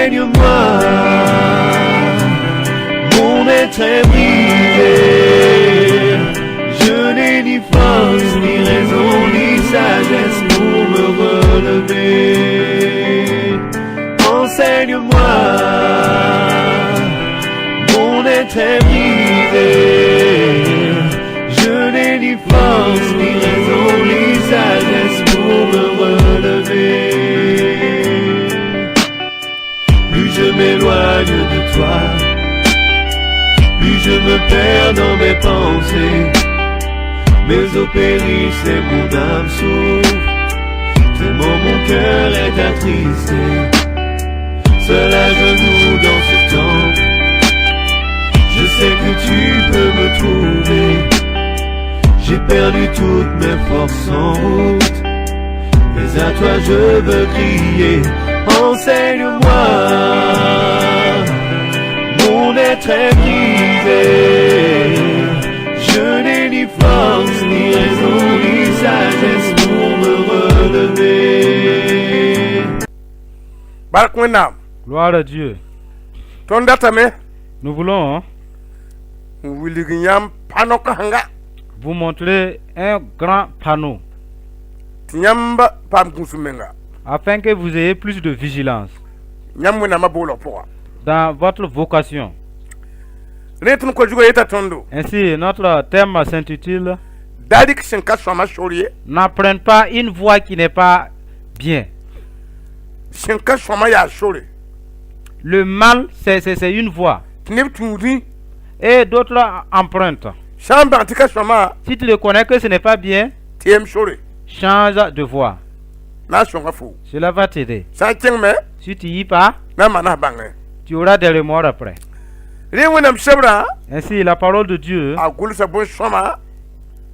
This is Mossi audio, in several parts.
Enseigne-moi, mon être est brisé. Je n'ai ni force, ni raison, ni sagesse pour me relever. Enseigne-moi, mon être est brisé. Je n'ai ni force, ni raison, ni sagesse pour me relever. Plus je m'éloigne de toi, plus je me perds dans mes pensées. Mes os périssent et mon âme souffre, tellement mon cœur est attristé. Seul à genoux dans ce temple, je sais que tu peux me trouver. J'ai perdu toutes mes forces en route, mais à toi je veux crier. Enseigne-moi, mon être est brisé. Je n'ai ni force, ni raison, ni sagesse pour me relever. Bark Wẽnnaam. Gloire à Dieu. Tõnd datame Nous voulons, hein, n wilg yãmb pãnok-sãnga vous montrer un grand panneau tɩ yãmb paam gũus menga afin que vous ayez plus de vigilance yãmb Wẽnnaamã boolg pʋga. Dans votre vocation. Rẽ tõnd ko zugã yeta tõndo Ainsi, notre thème s'intitule Da rɩk sẽn ka sõama sor ye. N'emprunte pas une voie qui n'est pas bien. Sẽn ka sõama yaa sore. Le mal, c'est une voie. Tɩ neb tũudẽ Et d'autres empruntent. Sã n bãng tɩ ka sõama Si tu le connais que ce n'est pas bien, tɩ sore. Change de voie. Na n sõnga fo. Cela va t'aider. Sã n kẽng me Si tu y pas, na n maana bãngẽ. Tu auras des remords après. Rẽ Wẽnnaam sebrã Ainsi, la parole de Dieu a gʋlsa bõn-sõma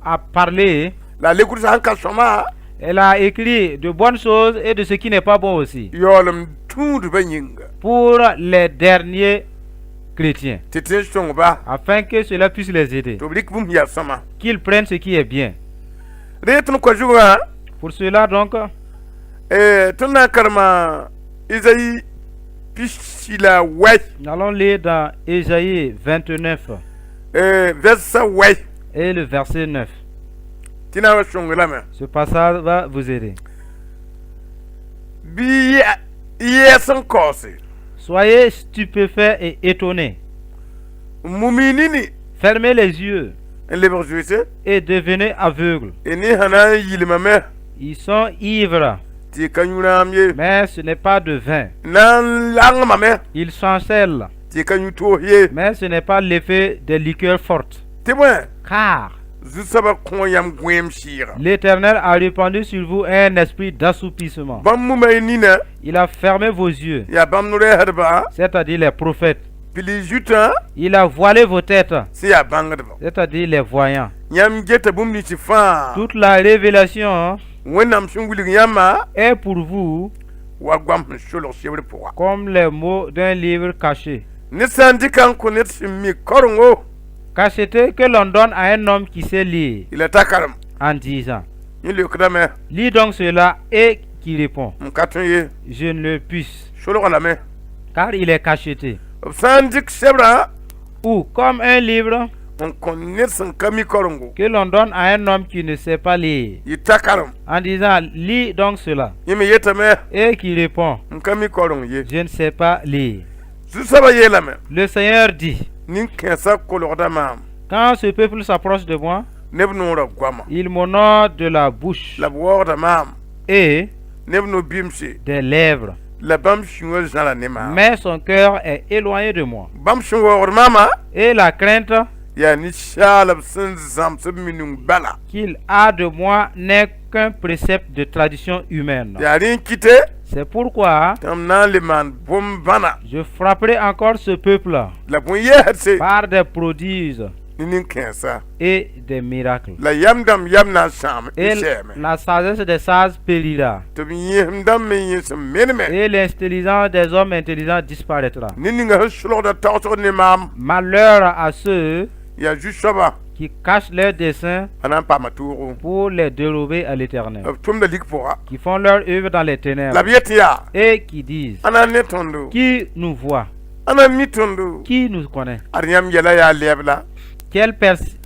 a parlé, la a le gʋlsa sẽn ka sõama elle a écrit de bonnes choses et de ce qui n'est pas bon aussi yaoolem tũudbã yĩnga pour les derniers chrétiens, tɩ tɩ n sõngba afin que cela puisse les aider, tɩ b rɩk bũmb yaa sõma. Qu'ils prennent ce qui est bien. Rẽ tõnd koa zugã Pour cela donc, tõnd na n karema Izayi 49 nous allons lire dans Ésaïe 29 verset wɛ et le verset 9. Tɩ na n wa sõng lame. Ce passage va vous aider. Bɩ yɛɛs n kaoose. Soyez stupéfaits et étonnés. Mum y nini Fermez les yeux n lebg zoeese et devenez aveugles. Y ne sã na n yilmame Ils sont ivres, tɩ y ka yũ rãam ye. Mais ce n'est pas de vin. Na n langmame Ils chancellent, tɩ y ka yũ toos ye. Mais ce n'est pas l'effet des liqueurs fortes. Tɩ bõe Car Zu-soabã kõ yãmb gõeem sɩɩga. l'Éternel a répandu sur vous un esprit d'assoupissement. Bãmb muma y nina Il a fermé vos yeux, yaa bãmb no-rɛɛsdba c'est-à-dire les prophètes. Pili zutã Il a voilé vos têtes, sẽn yaa bãngdbã. C'est-à-dire les voyants. Yãmb geta bũmb nins fãa Toute la révélation Wẽnnaam sẽn wilg yãmbã est pour vous wa goam sẽn solg sebrã pʋga. Comme les mots d'un livre caché. Ned sã n dɩka n kõ ned sẽn mi karengo Cacheté que l'on donne à un homme qui sait lire la ta karem en disant: yẽ leokdame Lis donc cela, et qui répond: m ka tõe ye. Je ne le puisse, Solga lame. Car il est cacheté. B sã n dɩk sebrã Ou comme un livre n kõ ned sẽn ka mi karengo que l'on donne à un homme qui ne sait pas lire yɩ ta karem en disant: Lis donc cela, yẽ me yetame et qui répond: m ka mi kareng ye. Je ne sais pas lire. Zu-soabã yeelame Le Seigneur dit: nin-kãensã kolgda maam Quand ce peuple s'approche de moi, neb noorã goama il m'honore de la bouche la b waoogda maam et neb no-bɩmse des lèvres, la bãmb sũwã zãra ne maam mais son cœur est éloigné de moi. Bãmb sẽn waoogd maamã Et la crainte yaa ninsaal b sẽn zãms b minung bala qu'il a de moi n'est qu'un précepte de tradition humaine. Yaa rẽ n kɩte C'est pourquoi tɩ m na n le maan bõn-bãna je frapperai encore ce peuple la bõn-yɛɛsdse par des prodiges ne nin-kãensã et des miracles. La yam dãmb yam na n sãam n Et sɛɛme la sagesse des sages périra. Tɩ b yẽsem dãmb me yẽsem meneme Et l'intelligence des hommes intelligents disparaîtra. Ned ninga sẽn solgda tagsg ne maam Malheur à ceux yaa zu-soabã Qui cachent leurs desseins A na n paama toogo. Pour les dérober à l'Éternel, B tʋmda lik pʋga. Qui font leur œuvre dans les ténèbres La b yet tɩ yaa. Et qui disent: Ãnna n ne tõndo. Qui nous voit? Ãnna n mi tõndo. Qui nous connaît? Ad yãmb yɛla yaa lɛɛb la. Quelle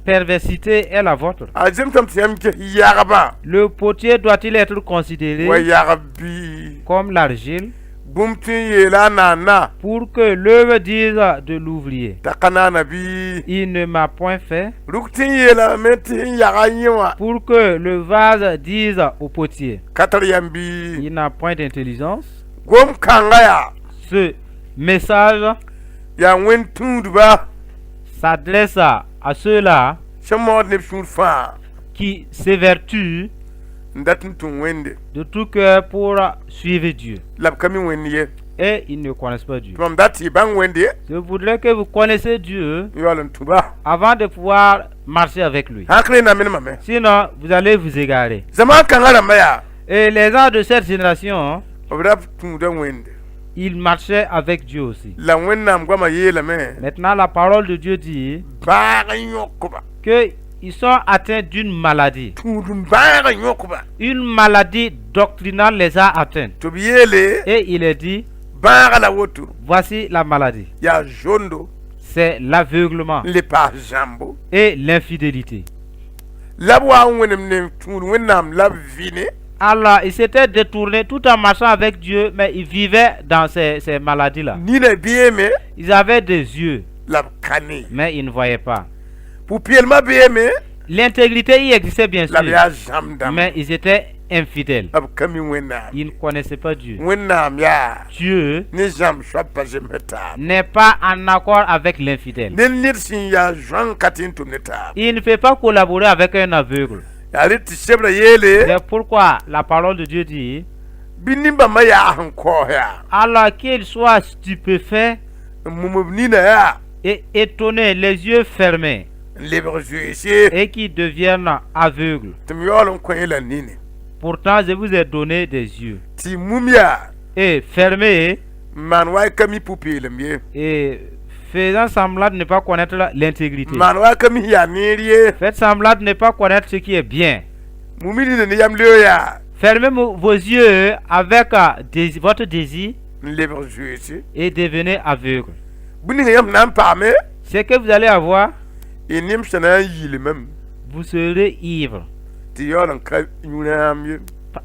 perversité est la vôtre? A zemsame tɩ yãmb ges yagbã. Le potier doit-il être Wa considéré yagb bii. Comme l'argile Bũmb tɩ n yeela a naana. Pour que l'œuvre dise de l'ouvrier: T'a ka naana bɩ. Il ne m'a point fait? Rug tɩ n yeelame tɩ sẽn yaga yẽ wã. Pour que le vase dise au potier: Ka tar yãmb bɩ. Il n'a point d'intelligence? Gom kãnga yaa. Ce message Yaa wẽnd tũudba. S'adresse à ceux-là Sẽn maood neb sũur fãa. Qui s'évertuent N dat n tũ Wẽnde. De tout cœur pour suivre Dieu. La b ka mi Wẽnd ye. Et ils ne connaissent pas Dieu. Tɩ mam dat tɩ y bãng Wẽnde. Je voudrais que vous connaissiez Dieu N yaool n tũ-ba. Avant de pouvoir marcher avec lui. Sã n ka rẽ na menemame. Sinon, vous allez vous égarer. Zamaan kãngã rãmbã yaa. Et les gens de cette génération, B ra tũuda Wẽnde. Ils marchaient avec Dieu aussi. La Wẽnnaam goamã yeelame. Maintenant, la parole de Dieu dit Bãag n yõk-ba. Qu'ils sont atteints d'une maladie. Tũud n bãag n yõk-ba. Une maladie doctrinale les a atteints. Tɩ b yeele. Et il est dit: Bãagã la woto. Voici la maladie. Yaa zondo. C'est l'aveuglement N le paas zãmbo. Et l'infidélité. La b wa n wẽnem ne tũud Wẽnnaam la b vɩ ne. Alors, il s'était détourné tout en marchant avec Dieu, mais il vivait dans ces maladies-là. Nina beeme. Ils avaient des yeux, La b ka ne. Mais ils ne voyaient pas. Pʋ-peelmã beeme. L'intégrité y existait bien La b sûr, yaa zãmb dãmb. Mais ils étaient infidèles. B ka mi Wẽnnaam. Ils ne connaissaient pas Dieu. Wẽnnaam yaa. Dieu Ne zãmb soab pa zems taab. N'est pas en accord avec l'infidèle. Ne ned sẽn yaa zoang ka tɩ n tʋm ne taab. Il ne peut pas collaborer avec un aveugle. Yaa rɩ tɩ sebrã yeele. C'est pourquoi la parole de Dieu dit: Bɩ nin-bãmbã yaa sẽn kaoos yaa. Alors qu'il soit stupéfait N mum b nina yaa. Et étonné, les yeux fermés, N lebg zoeese. Et qu'ils deviennent aveugles. Tɩ m yaool n kõ la nini. Pourtant, je vous ai donné des yeux. Tɩ mum yaa. Et fermés N maan wa y ka mi pʋ-peelem ye. Et faisant semblant de ne pas connaître l'intégrité. Maan wa ka mi yaa neer ye. Faites semblant de ne pas connaître ce qui est bien. Mum y nina ne yam leo yaa. Fermez vos yeux avec votre désir N lebg zoeese. Et devenez aveugle. Bũmb ninga yãmb na n paame. Ce que vous allez avoir, Y nemsã na n yilimame. Vous serez ivre Tɩ yaool n ka yũ rãam ye.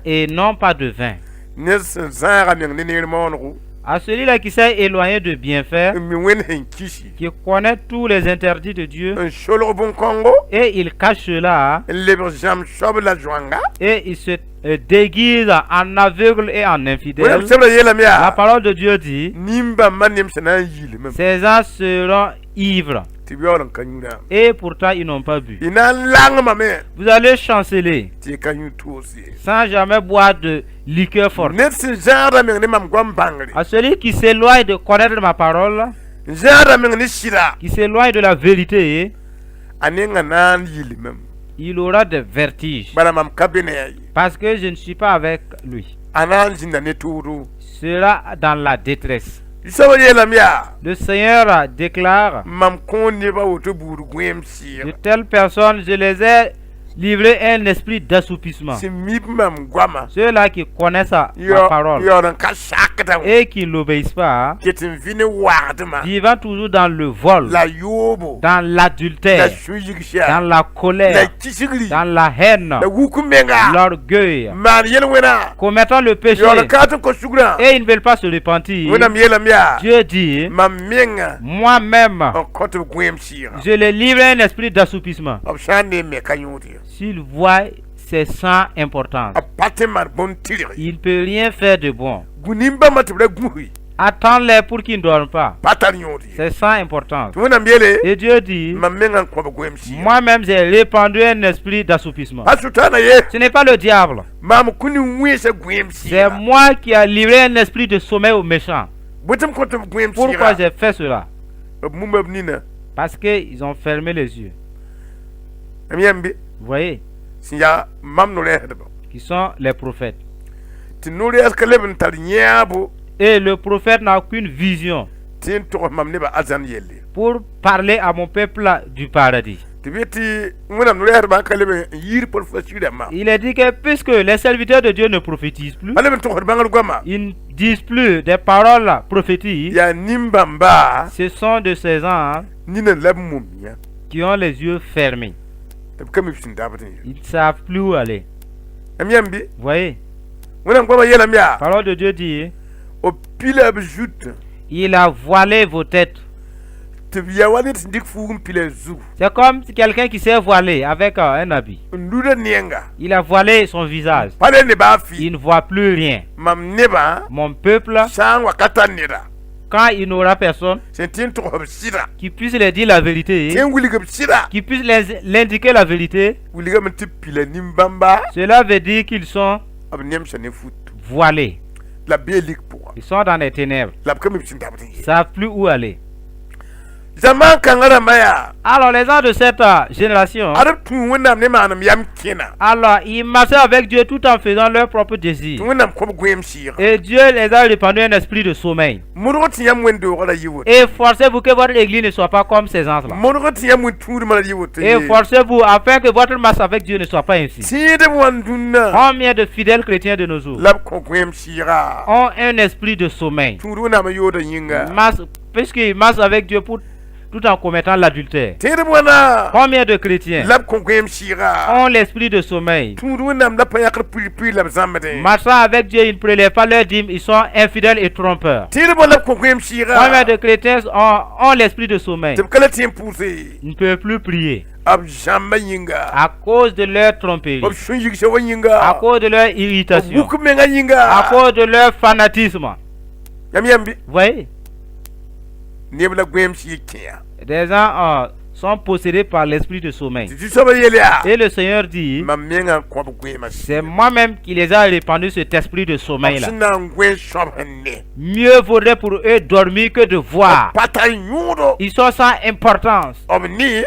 Et non pas de vin. Ned sẽn zãaga meng ne neer maoonego. À celui-là qui s'est éloigné de bien faire, N mi Wẽnd sẽn kisi. Qui connaît tous les interdits de Dieu, N solg bõn-kõngo. Et il cache cela, N lebg zãmb soab la zoanga. Et il se déguise en aveugle et en infidèle. Wẽnnaam sebrã yeelame La yaa. Parole de Dieu dit: Nin-bãmbã nemsã na n yilimame. Ces gens seront ivres, Tɩ b yaool n ka yũ rãam. Et pourtant ils n'ont pas bu. Y na n langmame. Vous allez chanceler Tɩ y ka yũ toos ye. Sans jamais boire de liqueur forte. Ned sẽn zãada meng ne mam goam bãngre. À celui qui s'éloigne de connaître ma parole, N zãada meng ne sɩda. Qui s'éloigne de la vérité, A nengã na n yilimame. Il aura des vertiges. Bala mam ka be ne a ye. Parce que je ne suis pas avec lui. A na n zĩnda ne toodo. Sera dans la détresse. Soaba yeelame yaa. Le Seigneur déclare: Mam kõo nebã woto buud gõeem De sɩɩga. Telles personnes, je les ai livré un esprit d'assoupissement. Sẽn mib mam goama. Ceux-là qui connaissent ma parole Yaool n ka sakda wã. Et qui ne l'obéissent pas, Ket n vɩ ne wagdmã. Vivant toujours dans le vol, La yoobo. Dans La l'adultère, sũ-yigsã. Dans la La colère, kisgri. Dans la haine, La wuk menga. L'orgueil, Maan yel-wẽna. Commettant le péché Yaool n ka tɩ n kos sugrã. Et ils ne veulent pas se repentir. Wẽnnaam yeelame yaa. Dieu dit: Mam menga. Moi-même, N kõt b gõeem sɩɩga. Je les livre un esprit d'assoupissement. B sã n ne me ka yõod ye. S'ils voient, c'est sans importance. B pa tɩ n maan bõn tɩrg. Il ne peut rien faire de bon. Gu nin-bãmbã tɩ b ra gũsi. Attends-les pour qu'ils ne dorment pas. Pa tar yõod ye. C'est sans importance. Tɩ Wẽnnaam yeele. Et Dieu dit: Mam menga n kõ b gõeem sɩɩga. Moi-même, j'ai répandu un esprit d'assoupissement. Pa Sʋtãana ye. Ce n'est pas le diable. Maam kõ nin-wẽnsã gõeem C'est sɩɩga. Moi qui a livré un esprit de sommeil aux méchants. Bõe tɩ m kõt b gõeem Pourquoi sɩɩga. J'ai fait cela? B muma b nina. Parce qu'ils ont fermé les yeux. M yãmbe. Vous voyez? Sẽn yaa mam no-rɛɛsdbã. Qui sont les prophètes. Tɩ no-rɛɛs ka leb n tar yãabo. Et le prophète n'a aucune vision Tɩ n togs mam nebã arzãn yelle. Pour parler à mon peuple du paradis. Tɩ b yet tɩ Wẽnnaam no-rɛɛsdbã ka leb n yiir prophétie rãmbã. Il est dit que puisque les serviteurs de Dieu ne prophétisent plus, Pa leb n togsd bãngr goama, ils ne disent plus des paroles prophétiques, yaa nin-bãmba ce sont de ces gens nina la b mum yã qui ont les yeux fermés. Tɩ b ka mi b sẽn dabd n ye. Ils ne savent plus où aller. Yãmb yãmb bɩ? Vous voyez, Wẽnnaam goamã yeelame yaa parole de Dieu dit, b pila b zut il a voilé vos têtes. Tɩ b yaa wa ned sẽn dɩk fuug n pila zugu. C'est comme quelqu'un qui s'est voilé avec un habit. N luda nenga. Il a voilé son visage. Pa le ne baa fɩ. Il ne voit plus rien. Mam nebã Mon peuple, sã n wa ka tar neda quand il n'aura personne sẽn tɩ n togs b sɩda qui puisse les dire la vérité, tɩ n wilg b sɩda, qui puisse l'indiquer la vérité, wilgame tɩ b pila nin-bãmba cela veut dire qu'ils sont b nemsa ne futu voilés. La b bee lik pʋga. Ils sont dans les ténèbres. La b ka mi b sẽn dabd n Ils ye. ne savent plus où aller. Zamaan kãngã rãmbã yaa Alors les gens de cette génération, ad b tũ Wẽnnaam ne maanem yam kẽna alors ils marchaient avec Dieu tout en faisant leur propre désir. Tɩ Wẽnnaam kõ b gõeem sɩɩga. Et Dieu les a répandu un esprit de sommeil. Modg tɩ yãmb wẽnd-doogã ra yɩ woto. Et forcez-vous que votre église ne soit pas comme ces gens-là. Modg tɩ yãmb wẽn-tũudmã ra yɩ woto. Et forcez-vous afin que votre marche avec Dieu ne soit pas ainsi. Tẽedb wã n dũnna Combien de fidèles chrétiens de nos jours la b kõ gõeem sɩɩga ont un esprit de sommeil? Tũud Wẽnnaam n yooda yĩnga. Puisqu'ils marchent avec Dieu tout en commettant l'adultère. Tẽedb wãna Combien de chrétiens la b kõ gõeem sɩɩga ont l'esprit de sommeil? Tũud Wẽnnaam la pa yãkd pʋɩ-pʋɩ la b zãmbdẽ. Marchant avec Dieu, ils ne prélèvent pas leur dîme, ils sont infidèles et trompeurs. Tẽedb wã la b kõ gõeem Combien sɩɩga de chrétiens ont l'esprit de sommeil? Tɩ b ka la tẽ n pʋʋse. Ils ne peuvent plus prier b zãmbã yĩnga à cause de leur tromperie, b sũ-yigsã wã yĩnga à cause de leur b irritation, wuk mengã yĩnga. À cause de leur fanatisme. Yãmb yãmb bɩ? Vous voyez, Neb la gõeem sɩɩg kẽa. Des gens sont possédés par l'esprit de sommeil. Tɩ Zu-soabã yel yaa Et le Seigneur dit, mam mengã n kõ b gõeemã. C'est moi-même qui les a répandu cet esprit de b sommeil-là. Sẽn na n gõe sõab sẽn ne. Mieux vaudrait pour eux dormir que de voir. Pa tar yõodo. Ils sont sans importance. B ne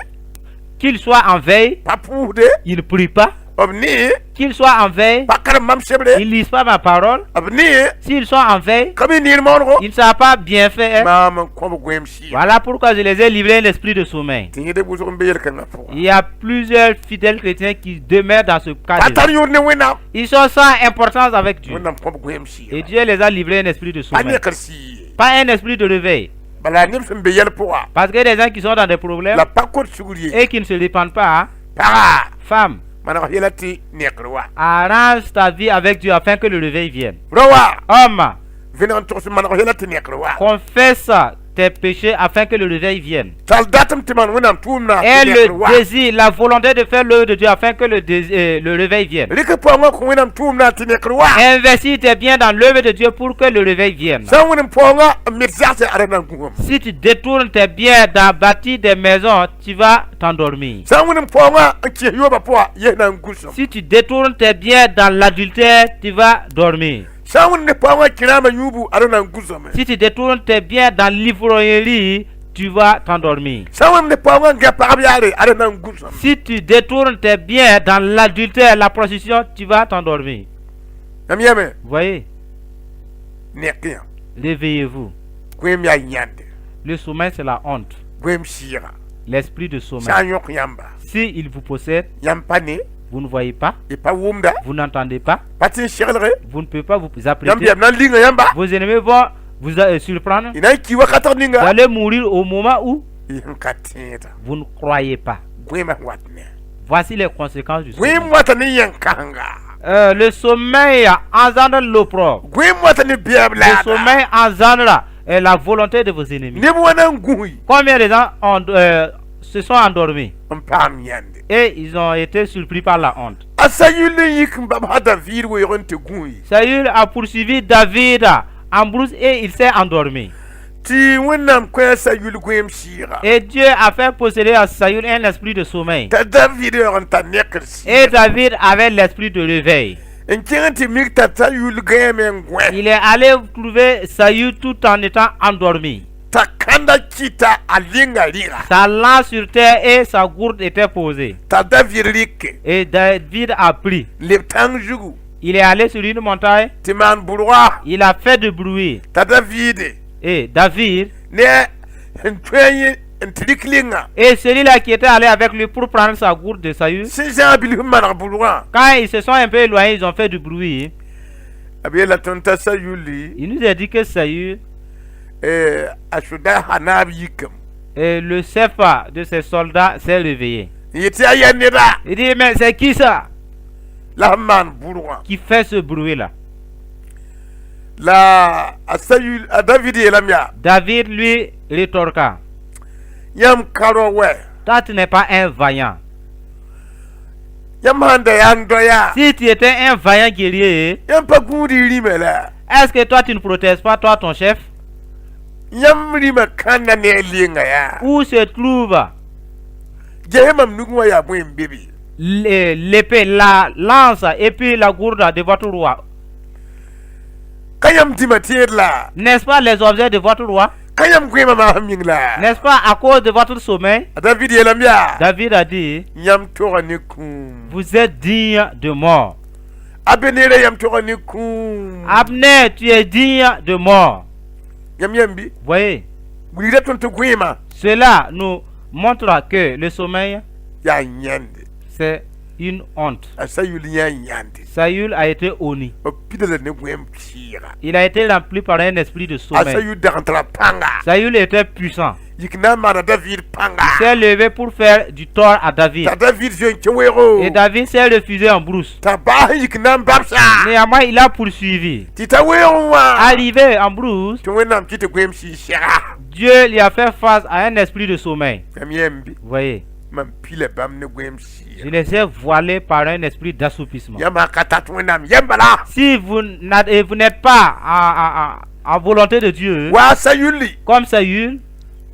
Qu'ils soient en veille, pa pʋʋsde. Ils ne prient pas. B ne Qu'ils soient en veille, pa karem mam sebre. Ils ne lisent pas ma parole. B ne S'ils sont en veille, ka mi neer maonego. Ils ne savent pas bien faire. Maam n kõ b gõeem sɩɩga. Voilà pourquoi je les ai livrés l'esprit de sommeil. Tɩ yẽd wʋsg n be yel-kãngã pʋgã. Il y a plusieurs fidèles chrétiens qui demeurent dans ce cas. Pa tar yõod ne Wẽnnaam. Ils sont sans importance avec Dieu. Wẽnnaam kõ b gõeem Et sɩɩga. Dieu les a livrés un esprit de Pa sommeil. nekr sɩɩ ye. Pas un esprit de réveil. Bala neb sẽn be yɛl pʋga Parce que des gens qui sont dans des problèmes la pa kot sugr ye. Et qui ne se répandent pas, hein, Paga femme, maneg yɛla tɩ nekr wa. Arrange ta vie avec Dieu afin que le réveil vienne. Rao wa Homme, vẽneg n togs maneg yɛla tɩ nekr wa. Confesse tes péchés afin que le réveil vienne. Tall datame tɩ maan Wẽnnaam tʋʋmdã Et tɩ le nekr wa. Désir, la volonté de faire l'œuvre de Dieu afin que le réveil vienne. Rɩk paoongã kõ Wẽnnaam tʋʋmdã tɩ nekr wa. Investis tes biens dans l'œuvre de Dieu pour que le réveil vienne. Sã n wẽnem paoongã n met zagsɛ ada na n gũsame. Si tu détournes tes biens dans bâtir des maisons, tu vas t'endormir. Sã n wẽnem paoongã n kɩs yoobã pʋga yes na n gũsame. Si tu détournes tes biens dans l'adultère, tu vas dormir. Sã n wẽnem ne paoongã kẽraamã yũubu ada na n gũsame. Si tu détournes tes biens dans l'ivrognerie, tu vas t'endormir. Sã n wẽnem ne paoongã n gã pagb yaare ada na n gũsame. Si tu détournes tes biens dans l'adultère, la prostitution, tu vas t'endormir. Yãmb yãme? Vous voyez, Nek yã. Réveillez-vous. Gõeem yaa yãnde. Le sommeil, c'est la honte. Gõeem sɩɩga. L'esprit de sommeil. Sã n yõk yãmba Si il vous possède, yãmb pa ne vous ne voyez pas, y pa wʋmda vous n'entendez pas, pa tɩ n seglge vous ne pouvez pas vous yãmb apprêter. yam na n linga yãmba. Vos ennemis vont vous surprendre. Y na n ki wakatg Vous ninga allez mourir au moment où y sẽn ka tẽeda. Vous ne croyez pas. Gõeemã sẽn wat ne Voici les conséquences du sommeil. gõeem wata ne yẽn-kãsenga. Le sommeil engendre l'opprobre. Gõeem wata ne beɛb Le laada. Sommeil engendre la volonté de vos ennemis. Neb wã na n gũi Combien de gens se sont endormis n paam yãnde. Et ils ont été surpris par la honte? A Sayul n yik n bab sã Daviid weoog n tɩ gũi. Saül a poursuivi David en brousse et il s'est endormi. Tɩ Wẽnnaam kõ a Sayul gõeem sɩɩga. Et Dieu a fait posséder à Saül un esprit de sommeil. T'a David yaoog n tar nekr Et sɩɩga. David avait l'esprit de réveil. N kẽng tɩ mik t'a Sayul gãeeme n gõe. Il est allé trouver Saül tout en étant endormi. T'a kãnda kɩta a lenga rɩga. Sa lance sur terre et sa gourde était posée. T'a David rɩke. Et David a pris. Leb tãng zugu. Il est allé sur une montagne. Tɩ maan bʋrga. Il a fait du bruit. T'a David Et David, ne n tõe yẽ N tɩ rɩk lenga. Et celui-là qui était allé avec lui pour prendre sa gourde de Saül, Sẽn zãag bilf n maneg bʋrgã, quand ils se sont un peu éloignés, ils ont fait du bruit. B yeela tõnd t'a Sayuli, Il nous a dit que Saül, a soda a naab yikame. Et le chef de ses soldats s'est réveillé. N yet tɩ yaa yaa neda Il dit, mais c'est qui ça la sẽn maan bʋrgã? Qui fait ce bruit-là? La a Sayul, a David yeelame yaa: David lui rétorqua: Yãmb ka rao wɛ? Toi, tu n'es pas un vaillant. Yãmb sãn da yaa n doya, Si tu étais un vaillant guerrier, yãmb pa gũud y rĩmã la? Est-ce que toi, tu ne protèges pas, toi, ton chef? Yãmb rĩmã kãnna ne a lenga yaa? Où se trouve Ges mam nugẽ wã yaa bõe n be be? L'épée, la lance et puis la gourde de votre roi? Ka yãmb dĩmã tẽed la? N'est-ce pas les objets de votre roi? Ka yãmb goẽemã maasem yĩng la? N'est-ce pas à cause de votre sommeil? A David yeelame yaa: David a dit: Yãmb toga ne kũum. Vous êtes digne de mort. Abenera, yãmb toga ne kũum. Abner, tu es digne de mort. Yãmb yãmb bɩ? Voyez, Wilgda tõnd tɩ goẽemã cela nous montre que le sommeil, yaa yãnde. C'est une honte. A Sayul yã yãnde. Saül a été honni. B pida la ne goẽem sɩɩga. Il a été rempli par un esprit de A sommeil. Sayul dag n tara pãnga. Saül était puissant. Yik na n maana David pãnga. Il s'est levé pour faire du tort à David. T'a David zoe n kẽ weoogo. Et David s'est refusé en brousse. T'a baas n yik na n babsa. Néanmoins, il a poursuivi. Tɩ ta weoogẽ wã, Arrivé en brousse, tɩ Wẽnnaam kɩ tɩ goẽem sɩɩg sɛga. Dieu lui a fait face à un esprit de sommeil. Yãmb yãmb bɩ? Vous voyez, Mam pila bãmb ne goẽem je sɩɩg. Les ai voilés par un esprit d'assoupissement. Yãmb sã ka tat Wẽnnaam yɛm bala, Si vous n'êtes pas en volonté de Dieu, wa a Sayuli, comme Saül,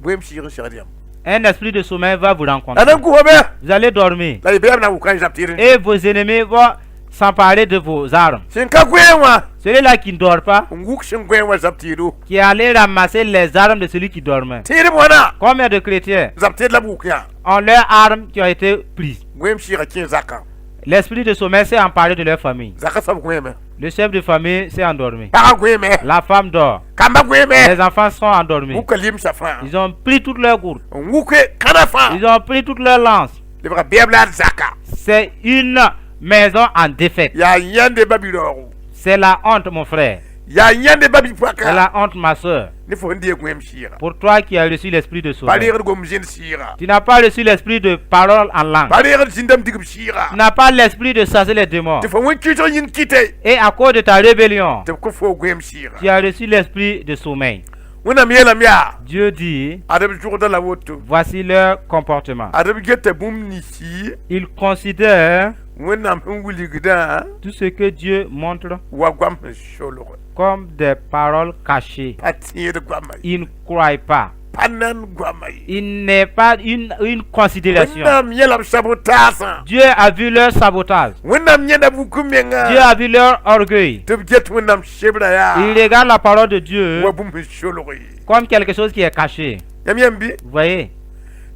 goẽem sɩɩg n segd yãmb. Un esprit de sommeil va vous rencontrer. La na n gʋsame. Vous allez dormir. La y beam na wʋka n zab tɩɩd. Et vos ennemis vont s'emparer de vos armes. Sẽn ka goẽe wã, Celui-là qui ne dort pas, n wuk sẽn goẽ wã zab tɩɩdo. Qui est allé ramasser les armes de celui qui dormait. Tẽedb wãna? Combien de chrétiens Zab tẽed la b wʋk yã. Ont leurs armes qui ont été prises? Goẽem sɩɩga kẽ zakã. L'esprit de sommeil s'est emparé de leur famille. Zakã soab goẽeme. Le chef de famille s'est endormi. Pagã goẽeme. La femme dort. Kambã goẽeme. Les enfants sont endormis. Wʋka limsã fãa. Ils ont pris toutes leurs gourdes. N wʋke kãna fãa. Ils ont pris toutes leurs lances. Lebga beeb la d zaka. C'est une maison en défaite. Yaa yãnde ba-bi-raoogo. C'est la honte, mon frère. Yaa yãnde C'est ba-bi-poaka. La honte, ma soeur. Ne fo sẽn deeg goẽem sɩɩga. Pour toi qui as reçu l'esprit de Pa sommeil. reegd gom zẽnd sɩɩga. Tu n'as pas reçu l'esprit de parole en langue. Pa reegd zĩndame digb sɩɩga. Tu n'as pas l'esprit de chasser les démons. Tɩ fo wẽn-kɩsg yĩng kɩte, Et à cause de ta rébellion, tɩ b kõ fo goẽem sɩɩga. Tu as reçu l'esprit de sommeil. Wẽnnaam yeelame yaa: Dieu dit: ad b zʋgda la woto. Voici leur comportement. Ad b geta bũmb ninsi Ils considèrent Wẽnnaam sẽn wilgdã tout ce que Dieu montre wa goam sẽn solg. Comme des paroles cachées. Pa tẽed goama ye. Ils ne croient pas. Pa nan goama ye. Il n'est pas une considération. Wẽnnaam yẽla b sabotaasã. Dieu a vu leur sabotage. Wẽnnaam yẽda b wuk menga. Dieu a vu leur orgueil. Tɩ b get Wẽnnaam sebra yaa Ils regardent la parole de Dieu wa bũmb sẽn solg ye. Comme quelque chose qui est caché. Yãmb yãmb bɩ? Vous voyez?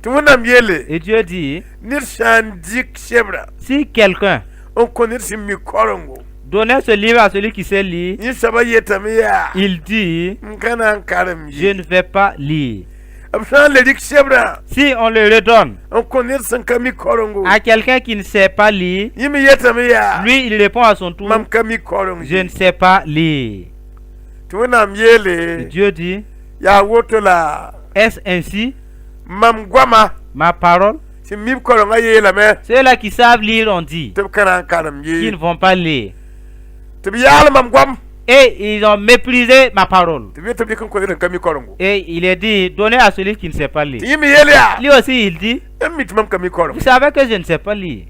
Tɩ Wẽnnaam yeele: Et Dieu dit: ned sã n dɩk sebra si quelqu'un n kõ ned sẽn mi korengo, donnait ce livre à celui qui sait lire, yẽ soaba yetame yaa: il dit: m ka na n karem je ye. Ne vais pas lire. B sã n le rɩk sebrã Si on le redonne n kõ ned sẽn ka mi korengo, à quelqu'un qui ne sait pas lire, yẽ me yetame yaa: lui, il répond à son tour: mam ka mi koreng je ye. Ne sais pas lire. Tɩ Wẽnnaam yeele: Dieu dit: yaa woto la est-ce ainsi mam goama ma parole? Sẽn mi b korengã yeelame Ceux-là qui savent lire ont dit tɩ b ka na n karem qu'ils ye. Ne vont pas lire. Tɩ b yaal mam goam. Et ils ont méprisé ma parole. Tɩ b yet tɩ b dɩk n kõ ned n ka mi korengo. Et il est dit: donnez à celui qui ne sait pas Tɩ lire. yẽ me yeel yaa: Lui aussi, il dit: m mi tɩ mam ka mi koreng. Vous savez que je ne sais pas lire.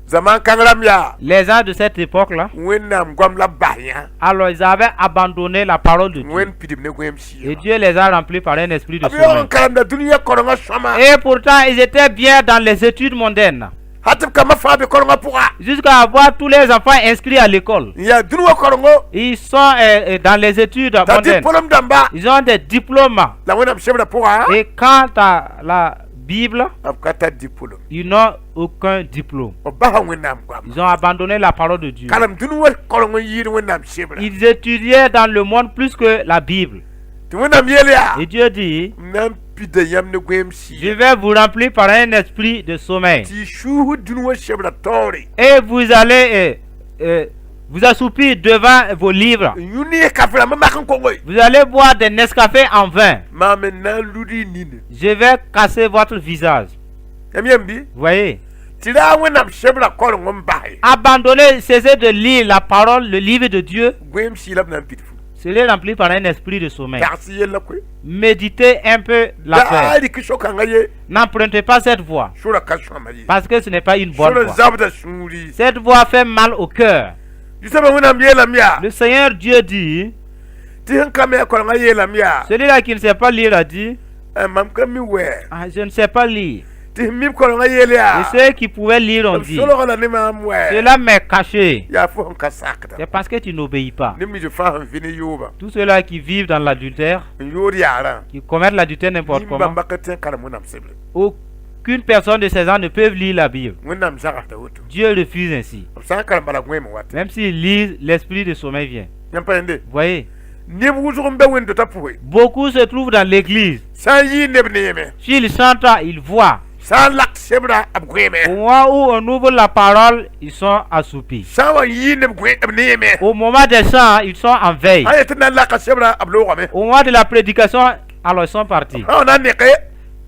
Zaman kãng rãmb yaa Les gens de cette époque-là, Wẽnnaam goam la b bas yã. Alors ils avaient abandonné la parole de Dieu. Wẽnd pidb ne goẽem Et sɩɩga. Dieu les a remplis par un esprit de B yaool n sommeil. karemda dũniyã korengã sõma. Et pourtant, ils étaient bien dans les études mondaines. Hal tɩ b kambã fãa be korengã pʋga. Jusqu'à avoir tous les enfants inscrits à l'école. N yaa dũni wã korengo. Ils sont dans les études T'a mondaines. Diplôme dãmba. Ils ont des diplômes. La Wẽnnaam sebrã pʋga, Et quant à la Bible, b ka tar diplôme. Ils n'ont aucun diplôme. B basa Wẽnnaam goama. Ils ont abandonné la parole de Dieu. Karem dũni wã koreng n yɩɩd Wẽnnaam sebrã. Ils étudiaient dans le monde plus que la Bible. Tɩ Wẽnnaam yeel yaa: Et Dieu dit: m na n pida yãmb ne goẽem Je sɩɩga. vais vous remplir par un esprit de sommeil. Tɩ y suus dũni wã sebra taoore. Et vous allez vous assoupir devant vos livres. N yũ ne kafe rãmb mak n kongo. Vous allez boire des Nescafé en vain. Maam n na n lud y nini. Je vais casser votre visage. Yãmb yem bɩ? Vous voyez? Tɩ ra Wẽnnaam sebra koreng n base. Abandonnez, cessez de lire la parole, le livre de Dieu. Goẽem sɩɩ la b na n pid fu. Serez rempli par un esprit de sommeil. Tags yella koe. Méditez un peu l'affaire. Da rɩk so-kãngã ye. N'empruntez pas cette voie. Sora ka sõama ye. Parce que ce n'est pas une bonne Sora voie. zabda sũuri. Cette voie fait mal au cœur. Zu-soabã Wẽnnaam yeelame yaa. Le Seigneur Dieu dit, Tɩ sẽn ka me a korengã yeelame yaa. Celui-là qui ne sait pas lire a dit, Mam ka mi wɛ. Ah, je ne sais pas lire. Tɩ sẽn mi b korengã yeel Et yaa. ceux qui pouvaient lire ont B dit, solga la ne maam wɛ. Cela m'est caché. Yaa fo sẽn ka sakda. C'est parce que tu n'obéis pas. Neb nins fãa sẽn vɩ ne yoobã. Tous ceux-là qui vivent dans l'adultère, N yood yaarã. qui commettent l'adultère n'importe comment, Nin-bãmba ka tõe n karem Wẽnnaam sebre. Aucune personne de ces gens ne peut lire la Bible. Wẽnnaam zagsda woto. Dieu refuse ainsi. B sã n karem bala goẽem wat. Même s'ils lisent, l'esprit de sommeil vient. Yãmb pa yẽnde. Vous voyez? Neb wʋsg n be wẽnd dotã pʋgẽ. Beaucoup se trouvent dans l'église. Sã n yɩ neb neeme. S'ils chantent, ils voient. Sã n lak sebra b goẽeme. Au moment où on ouvre la parole, ils sont assoupis. Sã n wa yɩ neb goẽ b neeme. Au moment des chants, ils sont en veille. Sã n yet tɩ na n laka sebra b loogame. Au moment de la prédication, alors ils sont partis. Sã n na n neke.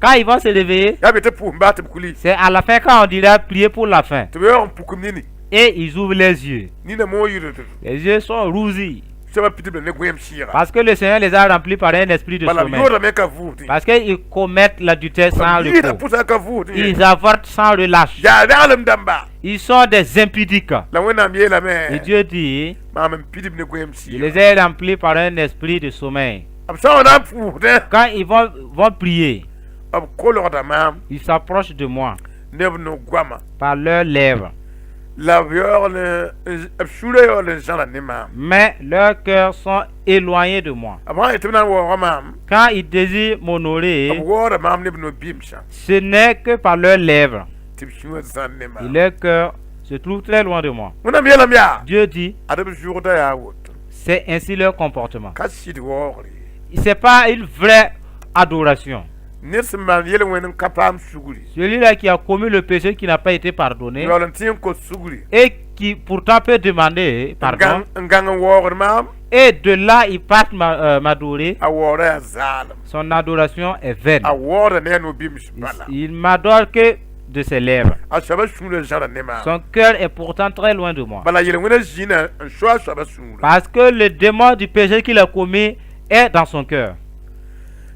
Quand ils vont se réveiller, Yaa be tɩ pʋʋs n baa tɩ b kuli. C'est à la fin quand on dira prier pour la fin. Tɩ b yaoog n pukem nini. Et ils ouvrent les yeux. Nina moog yɩrd. Les yeux sont rousis. Soabã pidb la ne goẽem sɩɩga. Parce que le Seigneur les a remplis par un esprit de Bala b sommeil. yoodame ka vʋʋsdẽ. Parce qu'ils commettent l'adultère sans Yɩɩda repos. pʋsã ka vʋʋsdẽ. Ils avortent sans relâche. Yaa reglem dãmba. Ils sont des impudiques. La Wẽnnaam yeelame. Et Dieu dit, Maam n pidb ne goẽem il sɩɩga. les a remplis par un esprit de sommeil. B sã n wa na n pʋʋsdẽ. Quand ils vont prier, B kolgda maam. Ils s'approchent de moi Ne b no-goama. Par leurs lèvres. La b yaool n b sũurã yaool n zãra ne maam. Mais leurs cœurs sont éloignés de moi. B sã n yet tɩ b na n waooga maam. Quand ils désirent B m'honorer, waooda maam ne b no-bɩmsã. Ce n'est que par leurs lèvres. Tɩ b sũurã zãr ne Et maam. leur cœur se trouve très loin de moi. Wẽnnaam yeelame yaa. Dieu dit, Ad b zʋgda yaa woto. C'est ainsi leur comportement. Ka sɩd waoogre ye. Ce n'est pas une vraie adoration. Ned sẽn maan yel-wẽnd n ka paam sugri. Celui-là qui a commis le péché qui n'a pas été pardonné Yaool n tɩ n kos sugri. Et qui pourtant peut demander pardon, N gãng n waoogd maam. Et de là il part m'adorer, A waoora yaa zaalem. Son adoration est vaine. A waooda ne a no-bɩms bala. Il m'adore que de ses lèvres. A soabã sũurã zãra ne maam. Son cœur est pourtant très loin de moi. Bala yel-wẽnã zĩnã n so a soabã sũurã. Parce que le démon du péché qu'il a commis est dans son cœur.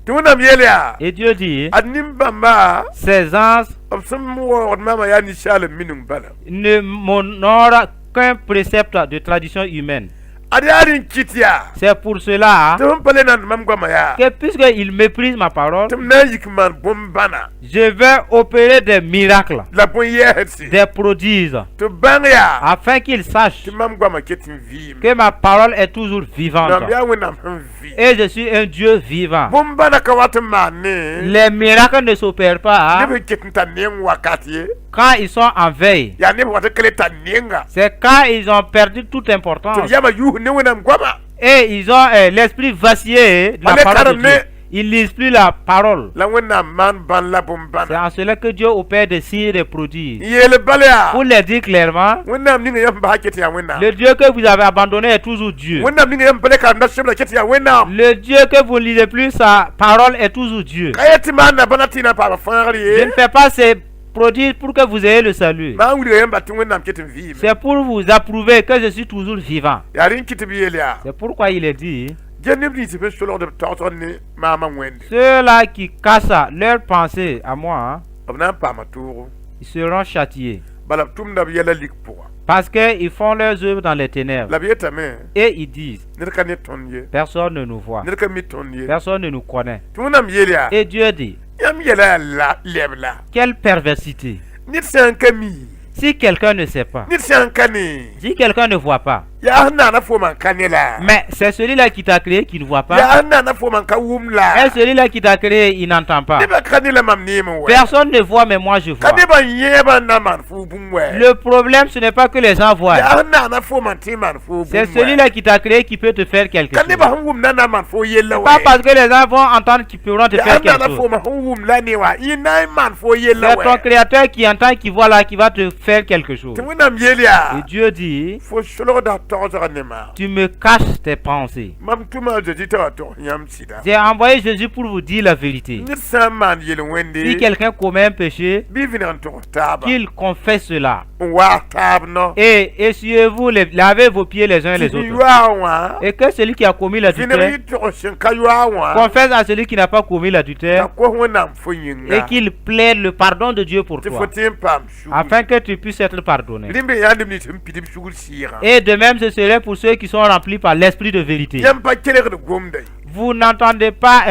Tɩ Wẽnnaam yeel yaa. Et Dieu dit, Ad nin-bãmba. Ces gens B sẽn waoogd maamã yaa ninsaalem minung bala. Ne m'honorent qu'un précepte de tradition humaine. Ad yaa rẽn kɩt yaa. C'est pour cela Tɩ f pa le nand mam goamã yaa. Que puisqu'ils méprisent ma parole, Tɩ m na n yik n maan bõn-bãna. Je vais opérer des miracles, La bõn-yɛɛsdse. Des prodiges, Tɩ b bãng yaa. Afin qu'ils sachent Tɩ mam goamã ket n vɩɩm. Que ma parole est toujours vivante. Mam yaa Wẽnnaam sẽn vɩ. Et je suis un Dieu vivant. Bõn-bãna ka wat n maan ne. Les miracles ne s'opèrent pas Neb sẽn ket n tar neng wakat ye. Quand ils sont en veille. Yaa neb wat n ka le tar nenga. C'est quand ils ont perdu toute Tɩ importance. b yamã yus ne Wẽnnaam goamã. Et ils ont l'esprit vacillé de la Allez, parole de carame. Dieu. Ils lisent plus la parole. La Wẽnnaam maan bãn la C'est bõn-bãna. En cela que Dieu opère des signes et des prodiges. N yeel bala yaa. Pour les dire clairement, Wẽnnaam ninga yãmb basa ket yaa Wẽnnaam. Le Dieu que vous avez abandonné est toujours Dieu. Wẽnnaam ninga yãmb pa le karemda sebra ket yaa Wẽnnaam. Le Dieu que vous ne lisez plus sa parole est toujours Dieu. Ka yet tɩ maanda bãna tɩ y na n paama fãagr Je ye. ne fais pas ces prodiges pour que vous ayez le salut. Maa n wilga yãmba tɩ Wẽnnaam ket n vɩɩme. C'est pour vous approuver que je suis toujours vivant. Yaa rẽn kɩt tɩ b yeel yaa. C'est pourquoi il est dit, Gel neb nins sẽn solgd b tagsg ne maamã wẽnde. Ceux-là qui cachent leurs pensées à moi, hein, B na n paama toogo. Ils seront châtiés. Bala b tʋmda b yɛla lik pʋga. Parce qu'ils font leurs œuvres dans les ténèbres. La b yetame. Et ils disent, Ned ka ne tõnd ye. Personne ne nous voit. Ned ka mi tõnd ye. Personne ne nous connaît. Tɩ Wẽnnaam yeel yaa. Et Dieu dit, Yãmb yɛla yaa la lɛb la. Quelle perversité. Ned sã n ka mi. Si quelqu'un ne sait pas, Ned sã n ka ne. Si quelqu'un ne voit pas, Yaa sẽn naana foom n ka ne la. Mais c'est celui-là qui t'a créé qui ne voit pas. Yaa sẽn naana foom n ka wʋm la. Et celui-là qui t'a créé, il n'entend pas. Nebã ka ne la mam neeme wɛ. Personne ne voit, mais moi je Ka vois. nebã yẽebã n na n maan foo bũmb wɛ. Le problème, ce n'est pas que les gens voient. Yaa sẽn naana foom n tẽ maan foo C'est bũmb wɛ. celui-là qui t'a créé qui peut te faire quelque Ka chose. nebã sẽn wʋm na na n maan foo yella Pas wɛ. parce que les gens vont entendre qu'ils pourront te Yaa faire sẽn quelque naana chose. foom sẽn wʋm la ne wã yẽ na n maan foo yella C'est ton wɛ. Créateur qui entend, qui voit là, qui va te faire quelque chose. Tɩ Wẽnnaam yeel yaa. Et Dieu dit, Fo solgda tagsga ne maam. Tu me caches tes pensées. Mam tʋma a Zeezi tɩ wa tog yãmb sɩda. J'ai envoyé Jésus pour vous dire la vérité. Ned sã n maan yel-wẽnde, Si quelqu'un commet un péché, bɩ vẽneg n togs taaba. Qu'il confesse cela. N waas taab no. Et essuyez-vous, lavez vos pieds les uns les Tɩ autres. yoaa wã. Et que celui qui a commis Vẽneg l'adultère yɩ tog sẽn ka yoaa wã. Confesse à celui qui n'a pas commis l'adultère T'a kos Wẽnnaam fo yĩnga. Et qu'il plaide le pardon de Dieu pour Tɩ fo toi, tẽ n paam sugri. Afin que tu puisses être pardonné. Rẽmbe yaa neb nins sẽn pid b sugr sɩɩgã. Et de même, ce serait pour ceux qui sont remplis par l'esprit de vérité. Yãmb pa kelgd gomda ye. Vous n'entendez pas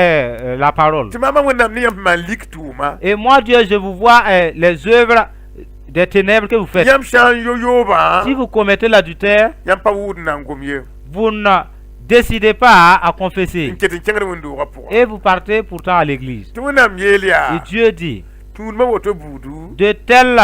la parole. Tɩ maamã Wẽnnaam ne yãmb sẽn maan lik tʋʋma. Et moi, Dieu, je vous vois les œuvres des ténèbres que vous faites. Yãmb sã n yo yoobã. Si vous commettez l'adultère, Yãmb pa wʋʋd n na n gom ye. Vous ne décidez pas à confesser. N ket n kẽngd wẽnd-doogã pʋgã. Et vous partez pourtant à l'église. Tɩ Wẽnnaam yeel Et yaa. Dieu dit, Tũudmã woto buudu. De telles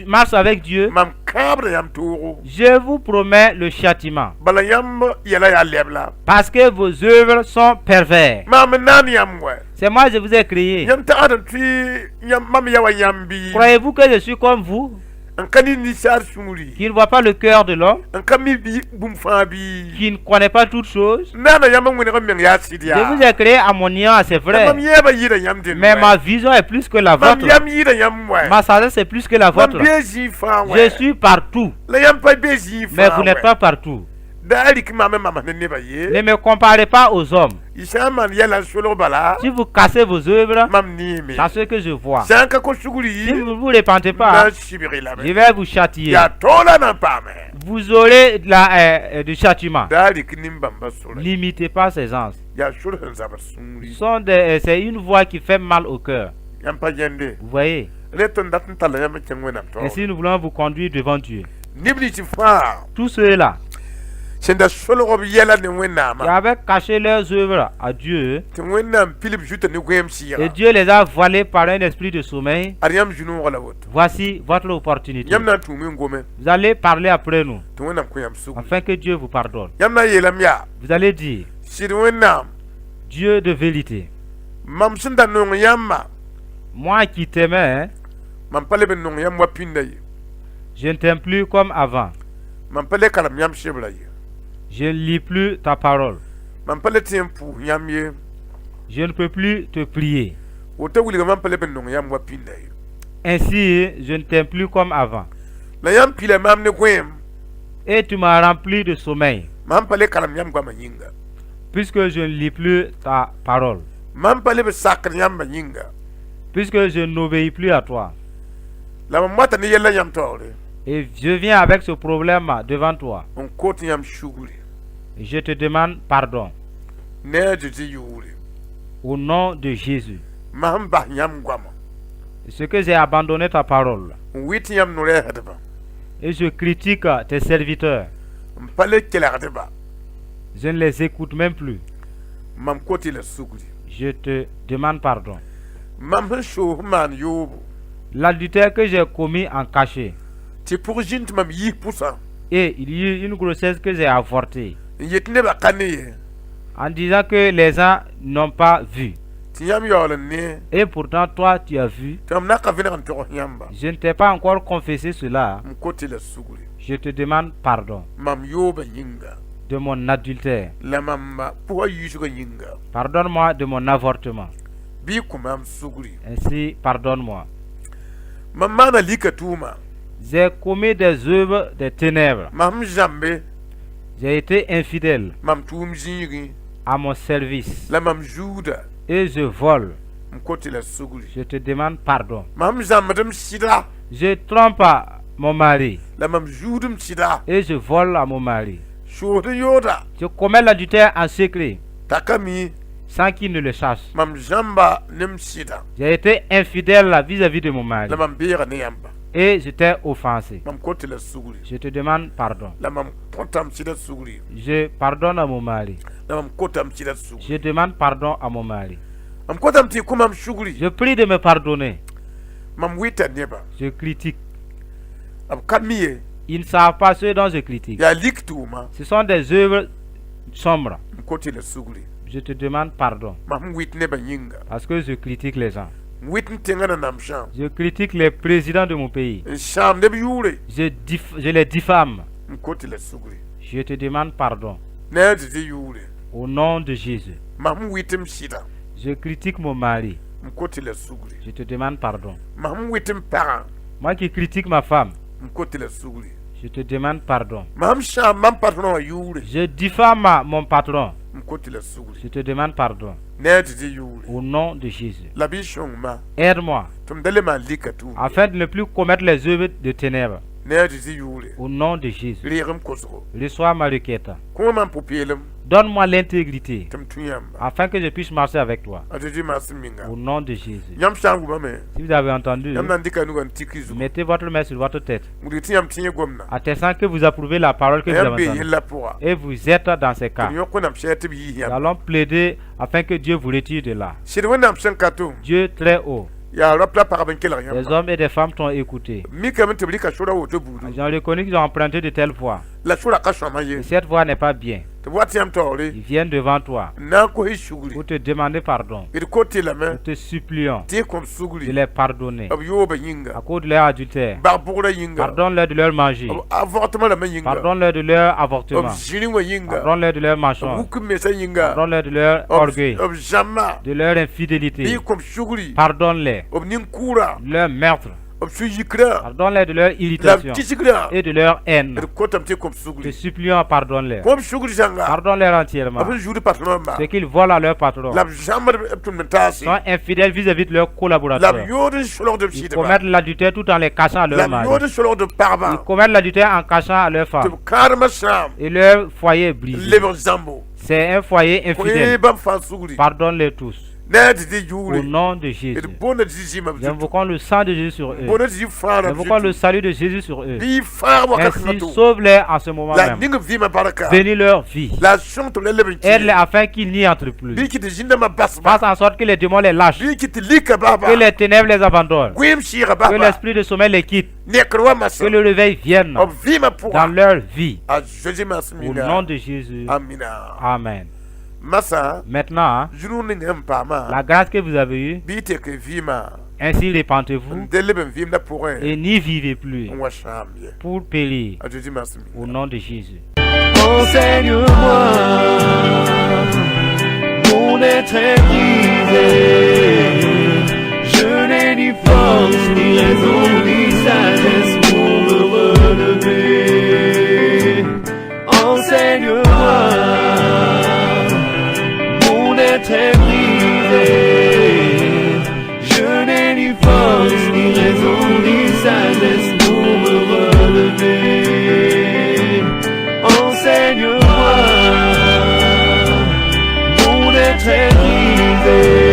marche avec Dieu, Mam kãabda yãmb toogo. Je vous promets le châtiment. Bala yãmb yɛla yaa lɛb la. Parce que vos œuvres sont pervers. Maam n naan yãmb wɛ. C'est moi, je vous ai créé. Yãmb tagsd n tɩ yãmb mam ya wa yãmb bɩ. Croyez-vous que je suis comme vous, N ka ne ninsaal sũuri. Qui ne voit pas le cœur de l'homme, N ka mi bɩ bũmb fãa bɩ. Qui ne connaît pas toutes choses? Naana yãmb n wẽneg n meng yaa sɩd Je yaa. vous ai créé à mon image, c'est vrai. Mam yɛɛbã yɩɩda yãmb dẽnd Mais wɛ. Ma vision est plus que la Mam vôtre. yam yɩɩda yãmb wɛ. Ma sagesse est plus que la Mam vôtre. bee zĩig fãa Je wɛ. Suis partout, La yãmb pa bee zĩig mais fãa vous n'êtes wɛ. Pas partout. Da rɩk maam n mams ne nebã ye. Ne me comparez pas aux hommes. Y sã n maan yɛla n solg bala. Si vous cassez vos œuvres, Mam neeme. C'est ce que je vois. Sã n ka kos sugri. Si vous ne vous repentez pas, Na n sɩbg lame. Je vais vous châtier. Yaa taoor la na n paame. Vous aurez du châtiment. Da rɩk nin-bãmba sora. N'imitez pas ces gens. Yaa sor sẽn zabd sũuri. C'est une voix qui fait mal au cœur. Yãmb pa yẽnde. Vous voyez? Rẽ tõnd dat n talla yãmb n kẽng Wẽnnaam Et si taoore. Nous voulons vous conduire devant Dieu, Neb nins fãa. Tous ceux-là Sẽn da solg b yɛla ne qui Wẽnnaamã. Avaient caché leurs œuvres à Dieu, Tɩ Wẽnnaam pilb zuta ne goẽem sɩɩga. Et Dieu les a voilés par un esprit de sommeil, Ad yãmb zu-noogã la woto. Voici votre opportunité. Yãmb na n tũume n gome. Vous allez parler après nous, Tɩ Wẽnnaam kõ yãmb sugri. Afin que Dieu vous pardonne. Yãmb na n yeelame yaa. Vous allez dire, Sɩd Wẽnnaam. Dieu de vérité, Mam sẽn da nong yãmbã. Moi qui t'aimais, hein, Mam pa leb n nong yãmb wa pĩnda ye. Je ne t'aime plus comme avant. Mam pa le karem yãmb sebra ye. Je ne lis plus ta parole. Mam pa le tẽ n pʋʋs yãmb ye. Je ne peux plus te prier. Woto wilga mam pa leb n nong yãmb wa pĩnda ye. Ainsi, je ne t'aime plus comme avant. La yãmb pila maam ne goẽem. Et tu m'as rempli de sommeil, Mam pa le karem yãmb goamã yĩnga. Puisque je ne lis plus ta parole, Mam pa leb sakd yãmbã yĩnga. Puisque je n'obéis plus à toi. La mam wata ne yɛlla yãmb taoore. Et je viens avec ce problème devant toi. N kot yãmb sugri. Je te demande pardon. Ne a Zeezi yʋʋre. Au nom de Jésus. Mam bas yãmb goamã. Ce que j'ai abandonné ta parole. N wɩt yãmb no-rɛɛsdbã. Et je critique tes serviteurs. N pa le kelgdba. Je ne les écoute même plus. Mam kot-y la sugri. Je te demande pardon. Mam sẽn soos n maan yoobo. L'adultère que j'ai commis en cachet. Tɩ pʋg zĩnd tɩ mam yiis pʋsã. Et il y eut une grossesse que j'ai avortée. N yet nebã ka ne ye. En disant que les gens n'ont pas vu. Tɩ yãmb yaool n ne. Et pourtant, toi, tu as vu. Tɩ mam na ka vẽneg n togs yãmba. Je ne t'ai pas encore confessé cela. M kot-y la sugri. Je te demande pardon Mam yoobã yĩnga. De mon adultère. La mam pʋgã yiisgã yĩnga. Pardonne-moi de mon avortement. Bɩ kõ maam sugri. Ainsi, pardonne-moi. Mam maana lika tʋʋma. J'ai commis des œuvres des ténèbres. Mam zãmbe. J'ai été infidèle Mam tʋʋm zĩigẽ. À mon service. La mam zuuda. Et je vole. M kot-y la sugri. Je te demande pardon. Mam zãmbd m sɩda. Je trompe à mon mari. La mam zuud m sɩda. Et je vole à mon mari. Soosd n yooda. Je commets l'adultère en secret. T'a ka mi. Sans qu'il ne le sache. Mam zãmba ne m sɩda. J'ai été infidèle vis-à-vis de mon mari. La mam beega ne yãmba. Et je t'ai offensé. Mam kot-y la sugri. Je te demande pardon. La mam Kõta m sɩda sugri. Je pardonne à mon mari. La mam kota m sɩda sugri. Je demande pardon à mon mari. Mam kotame tɩ y kõ mam sugri. Je prie de me pardonner. Mam wɩta nebã. Je critique. B ka mi ye. Ils ne savent pas ce dont je critique. Yaa lik tʋʋma. Ce sont des œuvres sombres. M kot-y la sugri. Je te demande pardon Mam sẽn wɩt nebã yĩnga. Parce que je critique les gens. N wɩt n tẽngã nanamsã. Je critique les présidents de mon pays. N sãam neb yʋʋre. Je les diffame. M kot-y la sugri. Je te demande pardon Ne a Zezi yʋʋre. Au nom de Jésus. Mam sẽn wɩt m sɩda. Je critique mon mari. M kot-y la sugri. Je te demande pardon. Mam sẽn wɩt m pagã. Moi qui critique ma femme, M kot-y la sugri. Je te demande pardon. Mam sãam mam patron wã yʋʋre. Je diffame mon patron. M kot-y la sugri. Je te demande pardon Ne a Zezi yʋʋre. Au nom de Jésus. La bɩ sõng-ma. Aide-moi Tɩ m da le maan lika tʋʋm. Afin de ne plus commettre les œuvres de ténèbres. Ne a Zezi yʋʋre. Au nom de Jésus. Reeg m kosgo. Reçois ma requête. Kõ mam pʋ-peelem. Donne-moi l'intégrité Tɩ m tũ yãmba. Afin que je puisse marcher avec toi. A Zezi maasem minga. Au nom de Jésus. Yãmb sã n wʋmame. Si vous avez entendu, Yãmb na n dɩka nugã n tik y zugu. Mettez votre main sur votre tête, Wilg tɩ yãmb tẽ gomdã. Attestant que vous approuvez la parole que vous Yãmb avez bee entendue. yella pʋga. Et vous êtes dans ces cas. Tɩ yõk Wẽnnaam sɛɛr tɩ b yiis Nous yãmb. allons plaider afin que Dieu vous retire de là. Sɩd Wẽnnaam sẽn ka tʋm. Dieu très haut. Yaa rap la pagb n kelg Les yãmba. Hommes et des femmes t'ont écouté. Mikame tɩ b rɩka sora woto buudu. Ils ont reconnu qu'ils ont emprunté de telles voies. La sora ka sõama ye. Et cette voie n'est pas bien. Tɩ b wat yãmb taoore. Ils viennent devant toi N na n kos y sugri. Pour te demander pardon. D kot-y lame. Nous te supplions Tɩ y kõm de sugri. Les pardonner B yooba yĩnga. À cause de leur adultère. Bag bʋgrã yĩnga. Pardonne-leur de leur magie. B avortement rãmbã yĩnga. Pardonne-leur de leur avortement. B zĩrĩ wã yĩnga. Pardonne-leur de leur B mensonge. wuk mensã yĩnga. Pardonne-leur de leur orgueil, B zãmba. De leur Bɩ infidélité. y kõm sugri. Pardonne-les B nin-kʋʋra. De leur meurtre. B sũ-yikrã. Pardonne-les de leur La b irritation tɩsgrã. Et de leur haine. D kotame tɩ y kõm Te sugri. Supplions, pardonne-les. Kõm sugri zãnga. Pardonne-leur entièrement. B sẽn zuud patron rãmba. Ce qu'ils volent à leur patron. La b zãmbd b tʋmd taase. Sont infidèles vis-à-vis de leurs La b collaborateurs. yood n solgd b Ils sɩdba. commettent l'adultère tout en les cachant à La leur b mari. yood n solgd b Ils pagba. Commettent l'adultère en cachant à leur Tɩ femme. b kãadmã sãam. Et leur foyer est brisé. Lebg zãmbo. C'est un foyer Kõ infidèle. bãmb fãa sugri. Pardonne-les tous. Ne a Zezi Au yʋʋre. nom de Jésus. D boonda Zezi zĩma b zutu. J'invoquons le sang de Jésus sur eux. Boonda Zezi fãagrã b J'invoquons le zutu. Salut de Jésus sur eux. Bɩ y fãag wakat kãngã Ainsi, to. sauve-les en ce moment La même. ning b vɩɩmã barka. Bénis leur vie. La sõng tɩ b la leb n Aide-les kɩ. Afin qu'ils n'y entrent plus. Bɩ kɩ tɩ zĩndãmbã basba. Fasse en sorte que les démons les lâchent. Bɩ kɩ tɩ lika basba. Que les ténèbres les abandonnent. Goeem sɩɩga Que basba. L'esprit de sommeil les quitte. Nekr wa masã. Que le réveil vienne B vɩɩmã dans pʋga. Leur vie. A Zezi maasem Au yĩnga. nom de Jésus. Amina. Amen. Masã. Maintenant, hein, Zũnug ning sẽn paamã. La grâce que vous avez eue, Bɩ y tek vɩɩmã. Ainsi répentez-vous N de leb n vɩɩmdã pʋgẽ. Et n'y vivez plus N wa sãam ye. Pour périr. A Zezi maasem Au yĩnga. Nom de Jésus. Enseigne-moi, mon être est brisé. Je n'ai ni force, ni raison, ni sagesse pour me relever. Enseigne-moi, mon être est brisé. Je n'ai ni force, ni raison, ni sagesse pour me relever. Enseigne-moi, mon être est brisé.